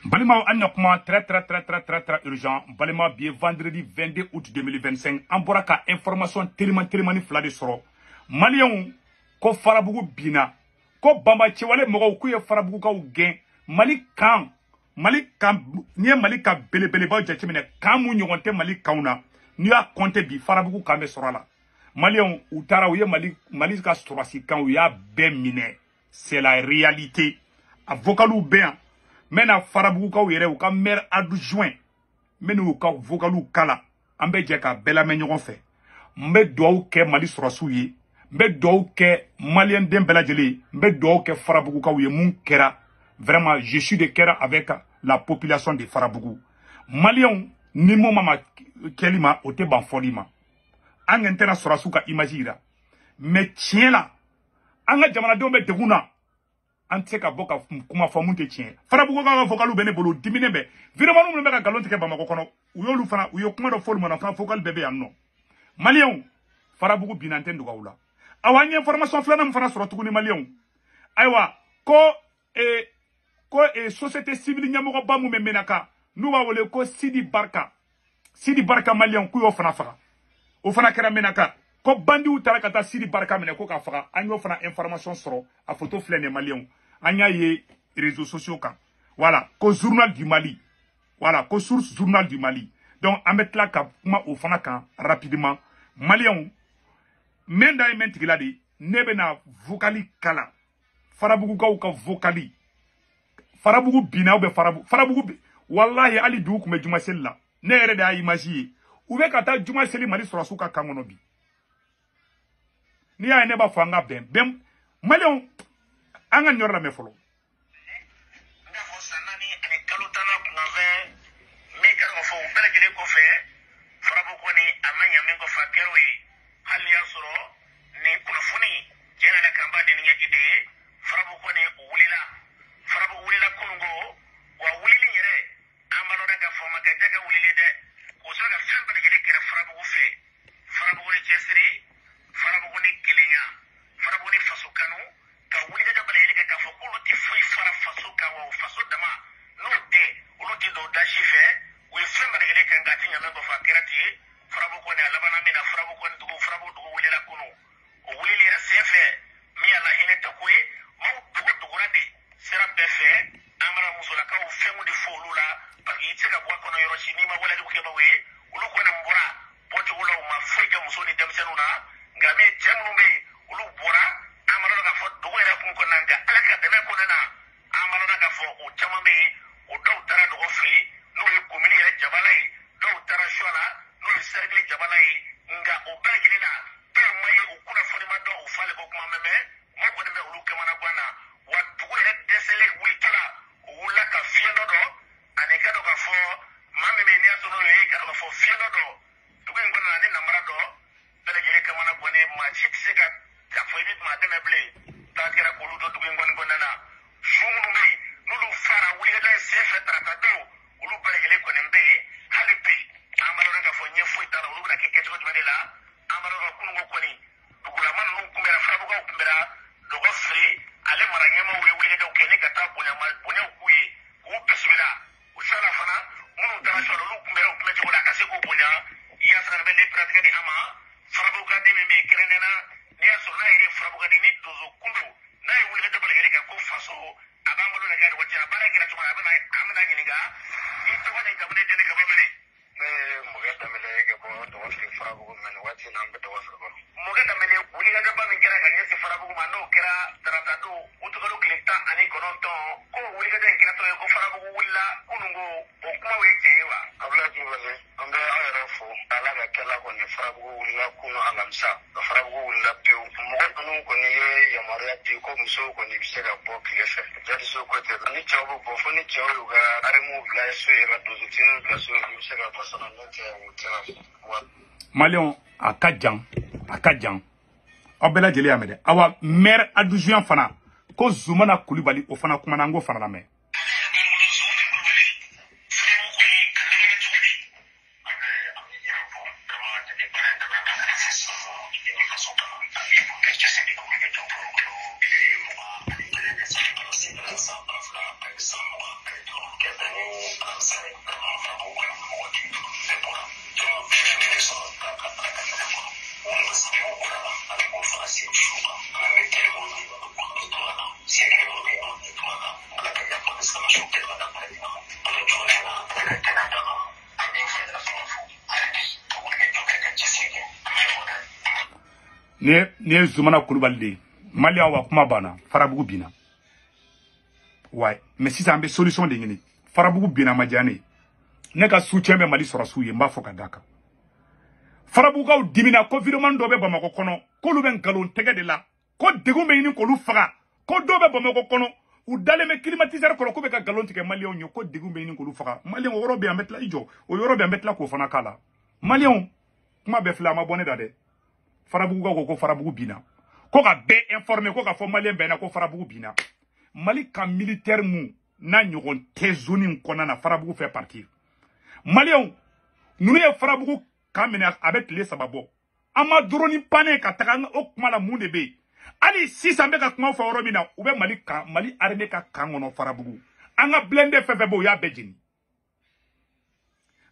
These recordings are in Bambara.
Balimaw, an na kuma très très très très très très urgent. Balima, bi ye vendredi 22 août 2025. An bɔra ka information teliman telimani fila de sɔrɔ, maliyɛnw, ko Farabugu binna, ko banba cɛwale mɔgɔw k'u ye Farabugukaw gɛn. Mali kan, Mali kan, n'i ye Mali ka belebelebaw jateminɛ, kan mun ɲɔgɔn tɛ Mali kanw na, n'i y'a compter bi, Farabugu kan bɛ sɔrɔ a la. Maliyɛnw, u taara, u ye Mali ka sɔrɔsi kan, u y'a bɛɛ minɛ. C'est la réalité, a vocaliw bɛ yan. N bɛna Farabugukaw yɛrɛ, u ka maire adjoint, n bɛ n'u ka vocaliw kala, an bɛ jɛ ka bɛɛ lamɛn ɲɔgɔn fɛ. N bɛ dugawu kɛ Mali sɔrɔsiw ye, n bɛ dugawu kɛ maliyɛn den bɛɛ lajɛlen ye, n bɛ dugawu kɛ Farabugukaw ye. Mun kɛra, vraiment, je suis de cœur avec la population de Farabugu. Maliyɛnw, ni mun ma kɛli ma, o tɛ ban fɔli ma. An kɛn tɛna sɔrɔsiw ka image yira, mais tiɲɛ la, an ka jamanadenw bɛ degun na, an tɛ se ka bɔ ka kuma fɔ mun tɛ tiɲɛ. Farabugu ka vocaliw bɛ ne bolo, diminen bɛ vidéoman minnu bɛ ka nkalon tigɛ Bamakɔ kɔnɔ, u y'olu fana, u ye kuma dɔ fɔ olu ma fana, vocal bɛɛ bɛ yan nɔ. Maliyɛnw, Farabugu binna, an tɛ dogo aw la. Awa, an ye information filanan min fana sɔrɔ tuguni, maliyɛnw, ayiwa, ko société civile ɲɛmɔgɔba mun bɛ Menaka, n'u b'a wele ko Sidi Barka, Sidi Barka, maliyɛnw, k'u y'o fana faga. O fana kɛra Menaka, ko bandiw taara ka taa Sidi Barka minɛ ko ka faga. An y'o fana information sɔrɔ. A photo filɛ nin ye, maliyɛnw, an y'a ye réseaux sociaux kan. Voilà, ko Journal du Mali, voilà, ko source Journal du Mali. Donc an bɛ tila ka kuma o fana kan rapidement. Maliyɛnw, mɛn da ye mɛn tigila de, ne bɛna vocal kala, Farabugukaw ka vocal. Farabugu binna, bɛ Farabugu, Farabugu, wallahi, hali bi u tun bɛ juma seli la. Ne yɛrɛ de y'a image ye, u bɛ ka taa juma seli Mali sɔrɔsiw ka kan kɔnɔ bi. N'i y'a ye ne b'a fɔ an ka bɛn bɛn, maliyɛnw, an ka nin yɔrɔ lamɛn fɔlɔ. N k'a fɔ san 4 ani kalo 10nan kunkanfɛn min kan ka fɔ, o bɛɛ lajɛlen kɔfɛ, Farabu kɔni a ma ɲa min kɔfɛ, a kɛra o ye. Hali n'i y'a sɔrɔ nin kunnafoni tiɲɛ yɛrɛ kan b'a di ni ɲɛji de ye, Farabu kɔni o wulila, Farabu wulila kununko wa. Wulili yɛrɛ, an b'a lɔn k'a fɔ a ma kɛ jaka wulili dɛ, k'o sɔrɔ ka fɛn bɛɛ lajɛlen kɛra Farabugu fɛ. Farabugu ni cɛsiri, Farabugu ni kelenya, Farabugu ni faso kanu, ka wulikajɔ bɛɛ lajɛlen kɛ k'a fɔ k'olu tɛ foyi fara faso kan, wa o faso dama n'o tɛ, olu tɛ don da si fɛ. U ye fɛn bɛɛ lajɛlen kɛ, nka a tɛ ɲa min kɔfɛ, a kɛra ten. Farabu kɔni a labanna min na, Farabu kɔni dugu, Farabu dugu wulila kunu. O wulili yɛrɛ sen fɛ, min y'a la hinɛ tɛ ko ye, maaw dogo dogora de sira bɛɛ fɛ. An b'a musolakaw fɛnw de fɔ olu la, parce que i tɛ se ka bɔ a kɔnɔ yɔrɔ si n'i ma walejugu kɛbagaw ye. Olu kɔni bɔra bɔcogo la, u ma foyi kɛ muso ni denmisɛnninw na, nka min cɛ minnu bɛ yen, olu bɔra. An b'a dɔn k'a fɔ dugu yɛrɛ kun kɔnɔna, nka Ala ka dɛmɛ kɔnɔna na, an b'a dɔn k'a fɔ o caman bɛ yen, o dɔw taara dɔgɔ fɛ yen, n'o ye komini yɛrɛ jabala ye, dɔw taara sɔ la, n'o ye sɛrikili jabala ye. Nka o bɛɛ lajɛlen na, dɔw ma ye, u kunnafoni ma dɔn, u falen ko kuma mɛn, mɛ kɔni bɛ olu kamana gan na. Wa dugu yɛrɛ dɛsɛlen wulitɔ la, u wulila ka fiɲɛ dɔ dɔn, ani ka dɔn k'a fɔ maa min bɛ yen, n'i y'a sɔrɔ n'o ye, ka dɔn k'a fɔ fiɲɛ dɔ dɔn dugu in kɔnɔna na ni namara dɔ bɛɛ lajɛlen kamana gannen, maa si tɛ se ka k'a fɔ i bɛ maa dɛmɛ bilen. Taa kɛra k'olu don dugu in kɔni kɔnɔna na, su minnu bɛ yen, n'olu fara wulikajɔ in sen fɛ tarata don, olu bɛɛ lajɛlen kɔni bɛ yen hali bi. An b'a dɔn k'a fɔ ɲɛ foyi t'a la, olu bɛna kɛ kɛcogo jumɛn de la? An b'a dɔn ka kununko kɔni dugulama ninnu kunbɛra, Farabukaw kunbɛra dɔgɔ fili, ale mara ɲɛmaaw ye wulikajɔw kɛ ni ka taa bonyama bonyaw k'u ye, k'u bisimila. U sala fana, minnu taara sɔrɔ, olu kunbɛra u kunbɛ cogo la ka se k'u bonya. Yaasa bɛ ne piratigɛ di an ma, Farabukaden min bɛ yen kɛrɛnkɛrɛnnenya na, n'i y'a sɔrɔ n'a yɛrɛ ye Farabukaden ni donso kun don, n'a ye wulikajɔ bɛɛ lajɛlen kɛ ko faso a b'an bolo nɛgɛ waati la, baara in kɛra cogo min na, a bɛna, an bɛna ɲininka. I tɔgɔ ni jamu ni jɛnɛ ka bɔ minɛ? Ne ye Mɔkɛ Danbɛlɛ ye ka bɔ Dɔgɔfili Farabugu, mɛ nin waati in na an bɛ Dɔgɔfili kɔnɔ. Mɔkɛ Danbɛlɛ, wulikajɔba min kɛra ka ɲɛsin Farabugu ma, n'o kɛra tarata don, utukalo tile 19, ko wulikajɔ in kɛra tɔ ye ko Farabugu wulila kununko, o kumaw ye tiɲɛ ye wa? Abulayi Kulubali, an bɛ aw yɛrɛ fo. Ala ka kɛla kɔni, Farabugu wulila kunu alamisa, ka Farabugu wulila pewu. Mɔgɔ ninnu kɔni ye yamaruya di ko musow kɔni bɛ se ka bɔ tile fɛ, jadiso ko tɛ, ni cɛw bɛ bɔ, fo ni cɛw y'u ka arimuw bila so ye, ka donsotiniw bila so ye, u bɛ se ka bɔ sɔnna, n'o tɛ u tɛ ka wa. Maliyɛnw, a ka jan, a ka jan, aw bɛɛ lajɛlen y'a mɛn dɛ. Awa, maire adjoint fana, ko Zumana Kulibali, o fana kumana, an k'o fana lamɛn. An bɛ an bɛ yɛrɛ fɔ vraiment depuis baara in daminɛ na ka na se sisan ma, i faso kanu ani kɛ cɛsiri ka wulikajɔ kɛ. Kalo tile 21 san kalo 8 san 2025, kɛ bɛn ni Ne ye Zoumana Kulubali de ye. Maliyɛnw wa kuma banna, Farabugu binna. Ouais, mais sisan an bɛ solution de ɲini. Farabugu binna ma diya ne ye. Ne ka soutien bɛ Mali sɔrɔsiw ye, n b'a fɔ ka d'a kan. Farabugukaw dimina ko vidéoman dɔ bɛ Bamakɔ kɔnɔ, k'olu bɛ nkalon tɛgɛ de la, ko degun bɛ ɲini k'olu faga, ko dɔw bɛ Bamakɔ kɔnɔ, u dalen bɛ climatiseur kɔrɔ, k'u bɛ ka nkalon tigɛ maliyɛnw ye, ko degun bɛ ɲini k'olu faga. Maliyɛnw, o yɔrɔ bɛ yen, an bɛ tila i jɔ, o yɔrɔ bɛ yen, an bɛ tila k'o fana k'a la. Maliyɛnw, kuma bɛɛ filɛ, a ma bɔ ne da dɛ. Farabugukaw ko ko Farabugu binna, ko ka bɛɛ informer, ko ka fɔ maliyɛn bɛɛ na ko Farabugu binna. Mali ka militaire mun n'a ɲɔgɔn tɛ zone in kɔnɔna na, Farabugu fait partir. Maliyɛnw, ninnu ye Farabugu kan minɛ, a bɛ tile 3 bɔ. An ma drone panne ka taga o kuma la, mun de bɛ yen? Hali sisan bɛ ka kuma fɔ yɔrɔ min na, u bɛ Mali kan, Mali armée ka kan kɔnɔ Farabugu. An ka blindé fɛn fɛn bɛ yen, u y'a bɛɛ jeni.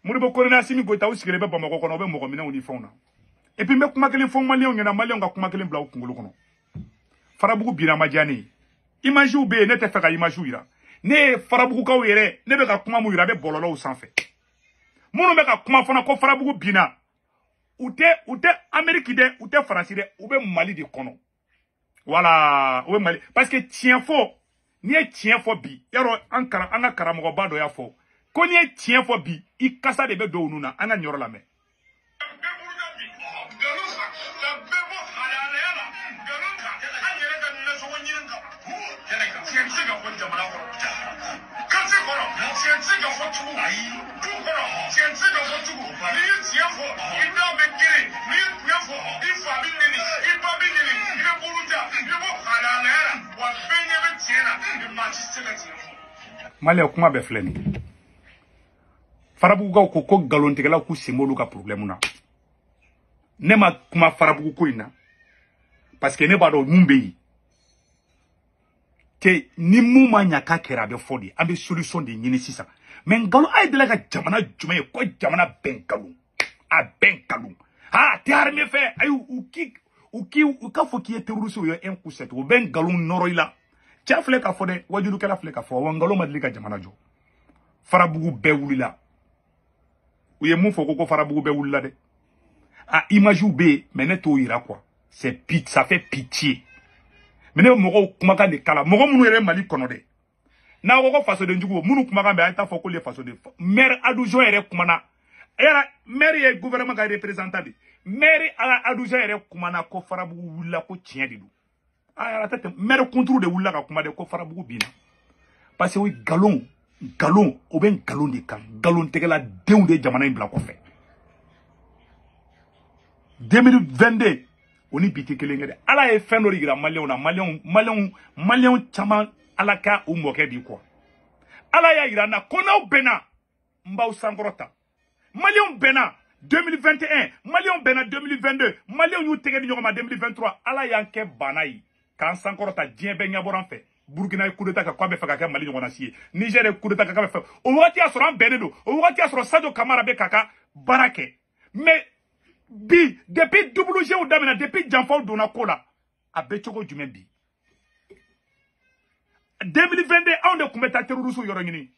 Modibo Kone Assimi Goïta, u sigilen bɛ Bamakɔ kɔnɔ, u bɛ mɔgɔ minɛw ni fɛnw na. Et puis n bɛ kuma kelen fɔ maliyɛnw ɲɛna, maliyɛnw ka kuma kelen bila u kunkolo kɔnɔ. Farabugu binna ma diya ne ye. Imagew bɛ yen, ne tɛ fɛ ka imagew yira. Ne ye Farabugukaw yɛrɛ, ne bɛ ka kuma mun yira, a bɛ bɔlɔlɔw sanfɛ. Minnu bɛ ka kuma fana ko Farabugu binna, u tɛ Amérique dɛ, u tɛ Faransi dɛ, u bɛ Mali de kɔnɔ. Voilà, u bɛ Mali. Parce que tiɲɛ fɔ, n'i ye tiɲɛ fɔ bi, yarɔ an ka karamɔgɔba dɔ y'a fɔ, ko n'i ye tiɲɛ fɔ bi, i kasa de bɛ don u nun na. An ka nin yɔrɔ lamɛn. Maliyɛn, kuma bɛɛ filɛ nin ye. Farabugukaw ko ko nkalontigɛlaw k'u sen b'olu ka problème na. Ne ma kuma Farabugu ko in na parce que ne b'a dɔn mun bɛ yen. Te ni mun ma ɲa k'a kɛra, a bɛ fɔ de. An bɛ solution de ɲini sisan. Mais nkalon, a ye deli ka jamana jumɛn ye ko jamana bɛɛ nkalon, a bɛɛ nkalon. Ah, tɛ armée fɛ, ayi u k'a fɔ k'i ye terroriste ye un coup sept, u bɛ nkalon nɔrɔ i la. Cɛ filɛ k'a fɔ dɛ, wajulukɛla filɛ k'a fɔ, wa nkalon ma deli ka jamana jɔ. Farabugu bɛɛ wulila. U ye mun fɔ ko Farabugu bɛɛ wulila dɛ. Ah, image bɛ yen, mais ne t'o yira quoi. C'est pitié, ça fait pitié. Mais ne mɔgɔw kumakan de kala, mɔgɔ minnu yɛrɛ Mali kɔnɔ dɛ. N'a ko ko fasoden jugu, minnu kumakan bɛ, a ye taa fɔ k'olu ye fasoden. Maire adjoint yɛrɛ kumana. Yala maire ye gouvernement ka représentant de. Maire adjoint yɛrɛ kumana ko Farabugu wulila, ko tiɲɛ de don. Ah, yala tɛ maire kunturu de wulila ka kuma de ko Farabugu binna. Parce que o ye nkalon, nkalon, o bɛ nkalon de kan. Nkalontigɛla denw de ye jamana in bila kɔfɛ. 2022 o ni bi tɛ kelen ye dɛ. Ala ye fɛn dɔ de yira maliyɛnw na, maliyɛnw caman Ala ka u mɔkɛ di quoi. Ala y'a yira n na ko n'aw bɛnna, n b'aw sankɔrɔta. Maliyɛnw bɛnna 2021, maliyɛnw bɛnna 2022, maliyɛnw y'u tɛgɛ di ɲɔgɔn ma 2023. Ala y'an kɛ bana ye k'an sankɔrɔta, diɲɛ bɛɛ ɲɛbɔra an fɛ. Burkina ye coup d'état kɛ k'a bɛ fɛ ka kɛ Mali ɲɔgɔnna si ye. Niger ye coup d'état kɛ k'a bɛ fɛ. O wagati y'a sɔrɔ an bɛnnen don. O wagati y'a sɔrɔ Sadio Kamara bɛ k'a ka baara kɛ. Mais bi, depuis WG daminɛ, depuis janfaw donna ko la, a bɛ cogo jumɛn bi? 2022 anw de tun bɛ taa terroriste yɔrɔ ɲini.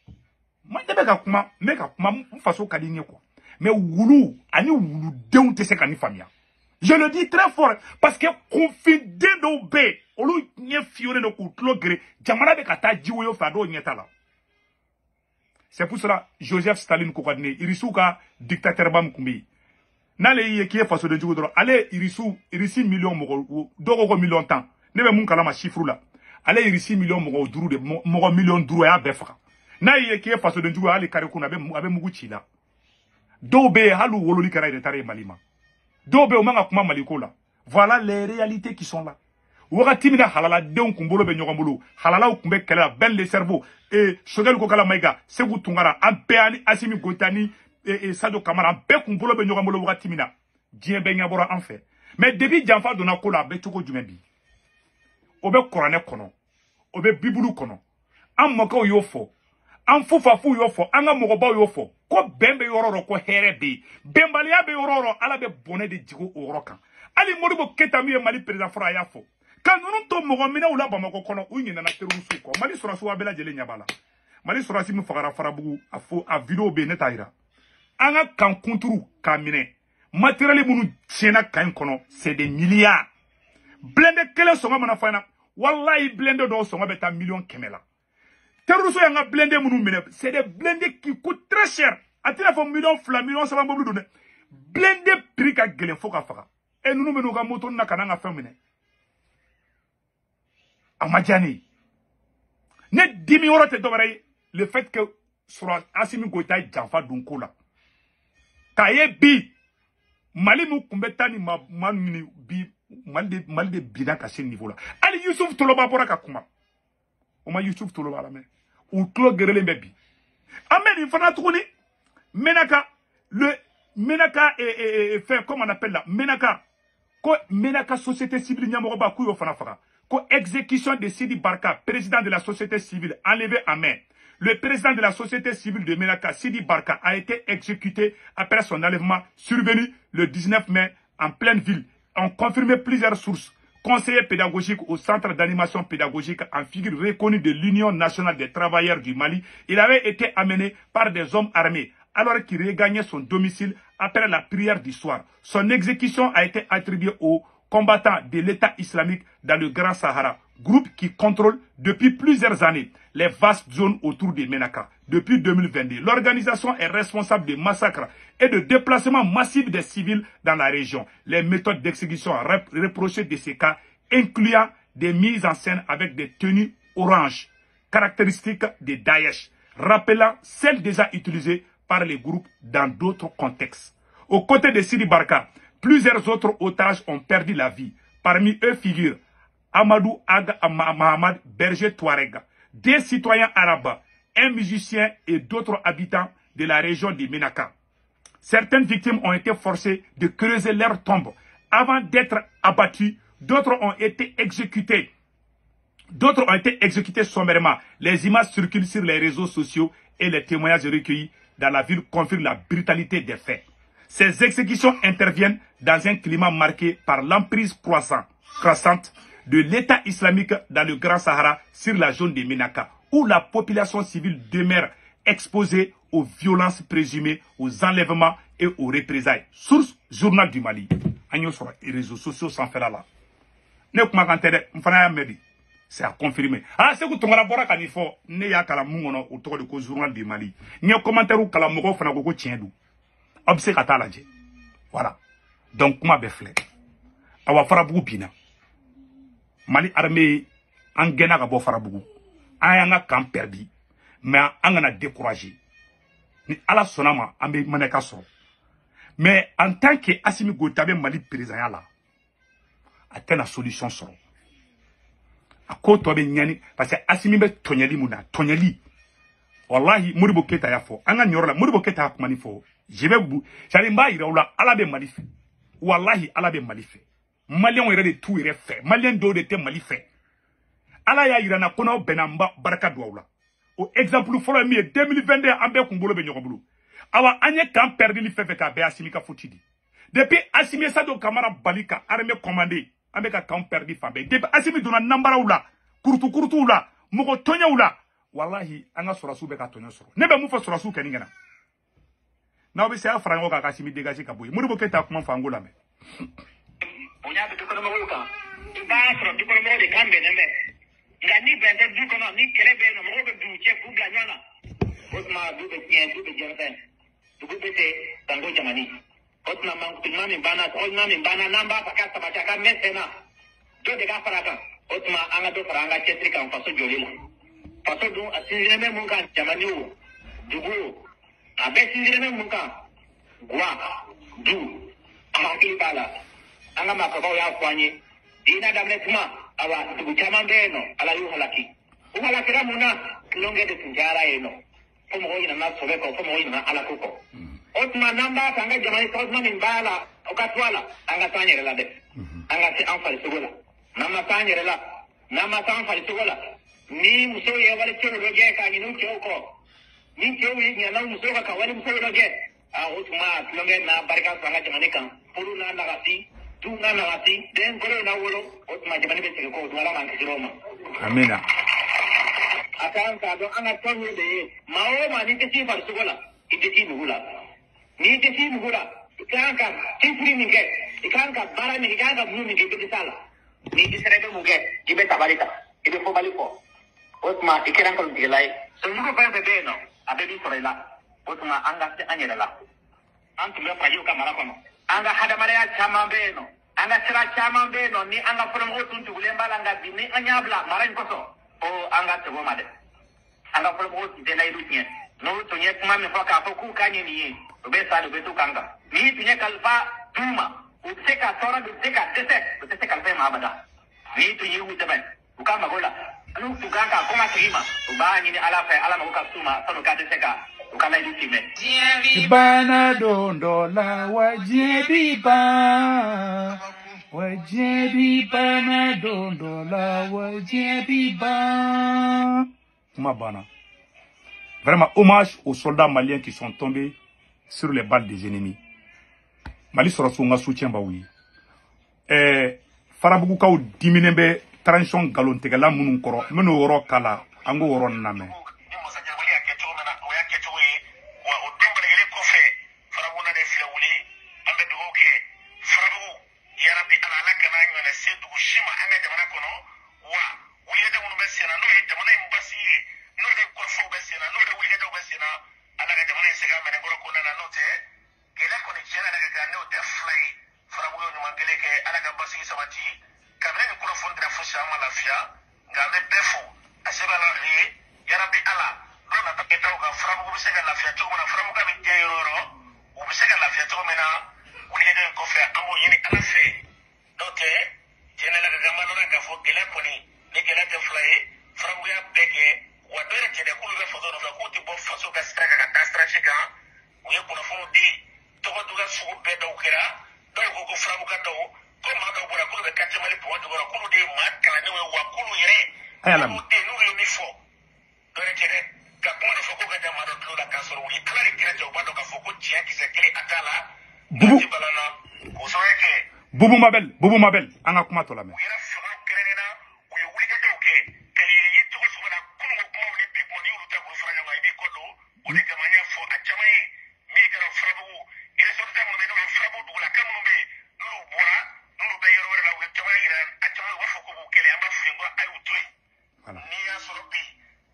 Ne bɛ ka kuma, n bɛ ka kuma, n faso ka di n ye quoi. Mais wulu ani wuludenw tɛ se ka nin faamuya. Je le dis très fort parce que kunfiden dɔw bɛ yen, olu ɲɛ fiyɔlen don k'u tulo gere, jamana bɛ ka taa jiwoyo fɛ, a dɔw ɲɛ t'a la. C'est pour cela Joseph Staline ko ka di ne ye, Irisiw ka dictateur ba min tun bɛ yen. N'ale y'i ye k'i ye fasoden jugu dɔrɔn, ale Irisi miliyɔn mɔgɔ, dɔw ko miliyɔn 10, ne bɛ mun kalama chiffre la, ale Irisi miliyɔn mɔgɔ 5 de, mɔgɔ miliyɔn 5 a y'a bɛɛ faga. N'a y'i ye k'i ye fasoden jugu ye, hali kari kunna a bɛ mugu ci i la. Dɔw bɛ yen, hali u wololi kɛra retard ye Mali ma. Dɔw bɛ yen, u man ka kuma Mali ko la. Voilà les réalités qui sont là. Wagati min na halaladenw kun bolo bɛ ɲɔgɔn bolo, halalaw kun bɛ kɛlɛ la, Ben le cerveau, Choguel Kokala Maïga, Sékou Tounkara, an bɛɛ ani Assimi Goïta ni Sadio Kamara, an bɛɛ kun bolo bɛ ɲɔgɔn bolo wagati min na, diɲɛ bɛɛ ɲɛbɔra an fɛ. Mais depuis janfa donna ko la, a bɛ cogo jumɛn bi? O bɛ kuranɛ kɔnɔ, o bɛ bibulu kɔnɔ. An mɔkɛw y'o fɔ. An fufafu y'o fɔ, an ka mɔgɔbaw y'o fɔ ko bɛn bɛ yɔrɔ o ko hɛrɛ bɛ yen, bɛnbaliya bɛ yɔrɔ o Ala bɛ bɔnɛ de jigin o yɔrɔ kan. Hali Modibo Keita min ye Mali président fɔlɔ, a y'a fɔ ka ninnu to mɔgɔ minɛw la Bamakɔ kɔnɔ, u ɲinɛna terroriste kɔ. Mali sɔrɔsiw a bɛɛ lajɛlen ɲɛ b'a la. Mali sɔrɔsi min fagara Farabugu, a fo a vidéo bɛ yen, ne t'a yira. An ka kan kunturu k'a minɛ, matériel minnu tiɲɛna kan in kɔnɔ, c'est des milliards. Blindé kelen sɔngɔ mana fɔ an ɲɛna, wallahi blindé dɔw sɔngɔ bɛ taa 100 000 000 la. Terroriste y'an ka blindé minnu minɛ, c'est des blindés qui coûtent très cher. A tɛna fɔ 2 millions, 3 millions mobili don dɛ. Blindé prix ka gɛlɛn fo ka faga. E ninnu bɛ n'u ka moto na ka n'an ka fɛn minɛ. A ma diya ne ye. Ne dimi yɔrɔ tɛ dɔwɛrɛ ye, le fait que sɔrɔ Assimi Goïta ye janfa don ko la. K'a ye bi Mali min tun bɛ taa ni maa ɲini bi, Mali de binna ka se niveau la. Hali Yusuf Toloba bɔra ka kuma. O ma Yusuf Toloba lamɛn. U tulo gerelen bɛ bi. An bɛ nin fana tuguni. Menaka, le Menaka fait comment on appelle là, Menaka, ko Menaka société civile ɲɛmɔgɔba k'u y'o fana faga. Ko exécution de Sidi Barka, président de la société civile, enlevé en mai. Le président de la société civile de Menaka, Sidi Barka, a été exécuté après son enlèvement survenu le 19 mai en pleine ville. Ont confirmé plusieurs sources. Conseiller pédagogique au centre d'animation pédagogique en figure reconnue de l'Union nationale des travailleurs du Mali, il avait été amené par des hommes armés alors qu'il regagnait son domicile après la prière du soir. Son exécution a été attribuée aux combattants de l'État islamique dans le Grand Sahara, groupe qui contrôle depuis plusieurs années les vastes zones autour de Menaka. Depuis 2022, l'organisation est responsable de massacres et de déplacements massifs des civils dans la région. Les méthodes d'exécution reprochées de ces cas, incluant des mises en scène avec des tenues oranges, caractéristiques de Daesh, rappelant celles déjà utilisées par les groupes dans d'autres contextes. Aux côtés de Sidi Barka, plusieurs autres otages ont perdu la vie. Parmi eux figurent Amadou Ag Mahamad, berger Touareg, des citoyens arabes, un musicien et d'autres habitants de la région de Menaka. Certaines victimes ont été forcées de creuser leur tombe avant d'être abattues. D'autres ont été exécutées. D'autres ont été exécutés sommairement. Les images circulent sur les réseaux sociaux et les témoignages recueillis dans la ville confirment la brutalité des faits. Ces exécutions interviennent dans un climat marqué par l'emprise croissante de l'État islamique dans le Grand Sahara sur la zone de Menaka, où la population civile demeure exposée aux violences présumées, aux enlèvements et aux représailles. Source, Journal du Mali. An sur les réseaux sociaux sans faire là. Ne kuma kan tɛ dɛ, n fana y'a mɛn de. C'est à confirmer. Ah, Sekou Tounkara bɔra ka nin fɔ, ne y'a kalan mun kɔnɔ, o tɔgɔ de ko Journal du Mali. N ye commentaire kalan, mɔgɔw fana ko ko tiɲɛ don. Aw bɛ se ka taa lajɛ. Voilà. Donc kuma bɛɛ filɛ. Awa Farabugu binna. Mali armée an gɛnna ka bɔ Farabugu. An y'an ka camp perdu. Mais an kana décourager. Ni Ala sɔnna ma, an bɛ Menaka sɔrɔ. Mais en tant que Assimi Goïta bɛ Mali président la, a tɛna solution sɔrɔ. A ko tɔ bɛ ɲani parce que Assimi bɛ tɔɲɛli mun na, tɔɲɛli. Wallahi Modibo Keita y'a fɔ. An ka nin yɔrɔ la, Modibo Keita y'a kuma nin fɔ. Je vais vous, c'est-à-dire n b'a yira aw la, Ala bɛ Mali fɛ. Wallahi Ala bɛ Mali fɛ. Maliyɛnw yɛrɛ de t'u yɛrɛ fɛ. Maliyɛn dɔw de tɛ Mali fɛ. Ala y'a yira n na ko n'aw bɛnna n ba barika don aw la. O exemple fɔlɔ ye min ye, 2022 an bɛɛ kun bolo bɛ ɲɔgɔn bolo. Awa an ye camp perdili fɛn fɛn k'a bɛɛ Assimi ka faute di. Depuis Assimi ye Sadio Kamara bali ka armée commandé, an bɛ ka camp perdi fan bɛɛ. Depuis Assimi donna nanbaraw la, kurutu kurutuw la, mɔgɔ tɔɲɛw la, wallahi an ka sɔrɔsiw bɛ ka tɔɲɔ sɔrɔ. Ne bɛ mun fɔ sɔrɔsiw kɛ nin kɛnɛ? N'aw bɛ se a fara ɲɔgɔn kan ka Assimi dégager ka bɔ yen. Modibo Keita kuma fɔ an k'o lamɛn. Bonya bɛ dukɔnɔmɔgɔw kan, i b'a sɔrɔ dukɔnɔmɔgɔw de kan bɛnnen bɛ, nka ni bɛn tɛ du kɔnɔ, ni kɛlɛ bɛ yen nɔ, mɔgɔw bɛ dugu cɛ k'u bila ɲɔgɔn na, o tuma du bɛ tiɲɛ, du bɛ jɛnsɛn, dugu bɛ se sanko jamani. O tuma mankutu min banna, tɔgɔ ɲuman min banna, n'an b'a fɛ ka sabati, a ka mɛn sen na, dɔ de ka fara a kan. O tuma an ka dɔ fara an ka cɛsiri kan faso jɔli la. Faso dun, a sinsinnen bɛ mun kan? Jamani o, dugu o, a bɛɛ sinsinnen bɛ mun kan? Guwa du, a hakili b'a la, an ka maakɔrɔbaw y'a fɔ an ye diinɛ daminɛ kuma. Awa, dugu caman bɛ yen nɔ, Ala y'u halaki. U halakira mun na? Tulonkɛ de tun cayara yen nɔ, fo mɔgɔw ɲinɛna sɔbɛ kɔ, fo mɔgɔw ɲinɛna Ala ko kɔ. O tuma n'an b'a fɛ an ka jamana tɔgɔ duman min b'a la, o ka to a la, an ka taa an yɛrɛ la dɛ, an ka se an farisogo la. N'an ma se an yɛrɛ la, n'an ma se an farisogo la, ni musow ye wale cɛw dɔ kɛ k'a ɲini u cɛw kɔ. Ni cɛw ye ɲana musow ka wali musow dɔ kɛ a o tuma tulonkɛ n'a barika sɔrɔ an ka jamana kan furu n'a nagasi du n'a nagasi den kolo n'a wolo o tuma jamana bɛ segin kɔ o tuma Ala k'an kisi o ma. Amina. A kan k'a dɔn an ka tɔn ye de ye maa o maa n'i tɛ s'i farisogo la i tɛ s'i nugu la n'i tɛ s'i nugu la i kan ka cɛsiri min kɛ i kan ka baara min kɛ i kan ka mun min kɛ i bɛ s'a la n'i dɛsɛra i bɛ mun kɛ i bɛ tabali ta i bɛ fɔbali fɔ o tuma i kɛra nkalontigɛla ye sojugu fɛn fɛn bɛ yen nɔ a bɛɛ b'i sɔrɔ i la o tuma an ka se an yɛrɛ la an tun bɛ fajiw ka mara kɔnɔ an ka hadamadenya caman bɛ yen nɔ an ka sira caman bɛ yen nɔ ni an ka fɔlɔmɔgɔw tun tugulen b'a la nka bi ni an y'a bila mara in kosɔn o an ka segin o ma dɛ an ka fɔlɔmɔgɔw tun tɛ layidu tiɲɛ n'u tun ye kuma min fɔ k'a fɔ k'u ka ɲɛ nin ye u bɛ sa de u bɛ t'u kan kan n'i tun ye kalifa d'u ma u bɛ se ka tɔɔrɔ u bɛ se ka dɛsɛ u tɛ se kalifa in ma abada n'i tun y'u dɛmɛ u ka mago la n'u tun kan ka kuma tigi ma u b'a ɲini Ala fɛ Ala mago ka s'u ma san'u ka dɛsɛ ka u ka layidu timɛ. Bana don dɔ la wa diɲɛ bi ban wa diɲɛ bi bana don dɔ la wa diɲɛ bi ban. Kuma banna. Vraiment hommage aux soldats maliens qui sont tombés sur les balles des ennemis. Mali sɔrɔsiw ka soutien b'aw ye. Farabugukaw diminen bɛ transition nkalontigɛla minnu kɔrɔ n bɛ n'o yɔrɔ kala an k'o yɔrɔ lamɛn. Ni masakɛ wale y'a kɛ cogo min na o y'a kɛcogo ye wa o don bɛɛ kɔfɛ Farabugu de filɛ wuli an bɛ dugawu kɛ Farabugu yarabi Ala Ala kana ɲɔgɔnna se dugu si ma an ka jamana kɔnɔ wa wulikajɔ minnu bɛ sen na n'o ye jamana in basigi ye n'o de kɔrɔfɔw bɛ sen na n'o de wulikajɔw bɛ sen na Ala ka jamana in se ka minɛnkɔrɔ kɔnɔna na n'o tɛ gɛlɛya kɔni tiɲɛna Ala ka kɛ n'o tɛ fila ye Farabugu ye ɲuman kelen kɛ Ala ka basigi sabati kabini nin kunnafoni dira fo sisan an ma lafiya nka an bɛ bɛɛ fo a se bɛ Ala ye yarabi Ala don nata kɛtaw kan Farabugu bɛ se ka lafiya cogo min na Farabugu bɛ diɲɛ yɔrɔ o yɔrɔ u bɛ se ka lafiya cogo min na wulikajɔ in kɔfɛ an b'o ɲini Ala fɛ n'o tɛ tiɲɛ la ka kan an b'a dɔn k'a fɔ gɛlɛya kɔni ni gɛlɛya tɛ fila ye Farabugu y'a bɛɛ kɛ wa dɔ yɛrɛ cɛ dɛ k'olu bɛ faso nɔfɛ k'u tɛ bɔ faso ka sira kan ka taa sira si kan u ye kunnafoniw di tɔgɔ duga sugu bɛɛ dɔw kɛra dɔw ko ko Farabugu dɔw ko maa dɔw bɔra k'olu bɛ quartier Mali pɔn jukɔrɔ k'olu de ye maa kalannenw ye wa k'olu yɛrɛ k'olu den n'olu ye min fɔ dɔ yɛrɛ cɛ dɛ ka kuma dɔ fɔ ko ka ja maa dɔ tulo la k'a sɔrɔ u ye Ala de kira cɛ u b'a dɔn k'a fɔ ko tiɲɛ kisɛ kelen a t'a la. Bubu balana k'o sababu kɛ. Bubu Mabel Bubu Mabel an ka kuma tɔ lamɛn. U yɛrɛ fanga kɛrɛnkɛrɛnna u ye wulikajɔw kɛ ka yiri cogo sugu la kununko kumaw ni bi kuma n'i y'olu ta k'olu fara ɲɔgɔn kan i b'i kɔ don o de kama an y'a fɔ a caman ye min kɛra Farabugu ressortissant minnu bɛ yen n'o ye Farabugu dugulaka minnu bɛ yen n'olu bɔra n'olu bɛ yɔrɔ wɛrɛ la u ye caman yira a caman u b'a fɔ k'u b'u kɛlɛ an b'a f'u ye ko a y'u to yen. N'i y'a sɔrɔ bi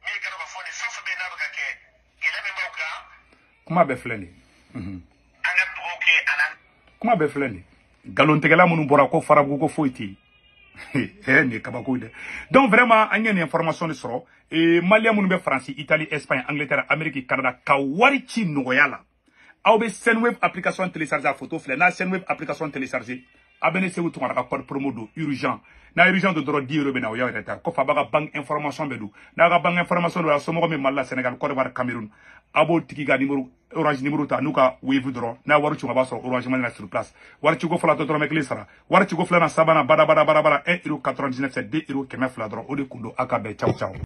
min kɛra k'a fɔ nin fɛn fɛn bɛ yen n'a bɛ ka kɛ gɛlɛya min b'aw kan. Kuma bɛɛ filɛ nin ye. An ka dugawu kɛ a la. Kuma bɛɛ filɛ nin ye. Nkalontigɛla minnu bɔra ko Farabugu ko foyi tɛ yen. Nin ye kabako ye dɛ. Donc vraiment an ye nin information de sɔrɔ. Malien minnu bɛ Faransi, Italie, Espagne, Angleterre, Amérique, Canada ka wari ci nɔgɔya la. Aw bɛ Sendwave application télécharger a photo filɛ n'a Sendwave application télécharger a bɛ ne Segu Tunkara ka code promo don urgent n'a urgent don dɔrɔn 10 euros bɛ na o y'aw yɛrɛ ta kɔfɛ a b'a ka banque information bɛ don n'a ka banque information don a somɔgɔ min Mali la Sénégal, Côte d'Ivoire, Cameroun a b'o tigi ka numéro Orange numéro ta n'u ka Wave dɔrɔn n'a wari ci a b'a sɔrɔ Orange Money na sur place wari ciko fɔlɔ tɔ dɔrɔmɛ kelen sara wari ciko filanan sabanan badabada badabada 1 euro 99 c'est 2 euros 200 dɔrɔn o de kun don a ka bɛn ciao ciao.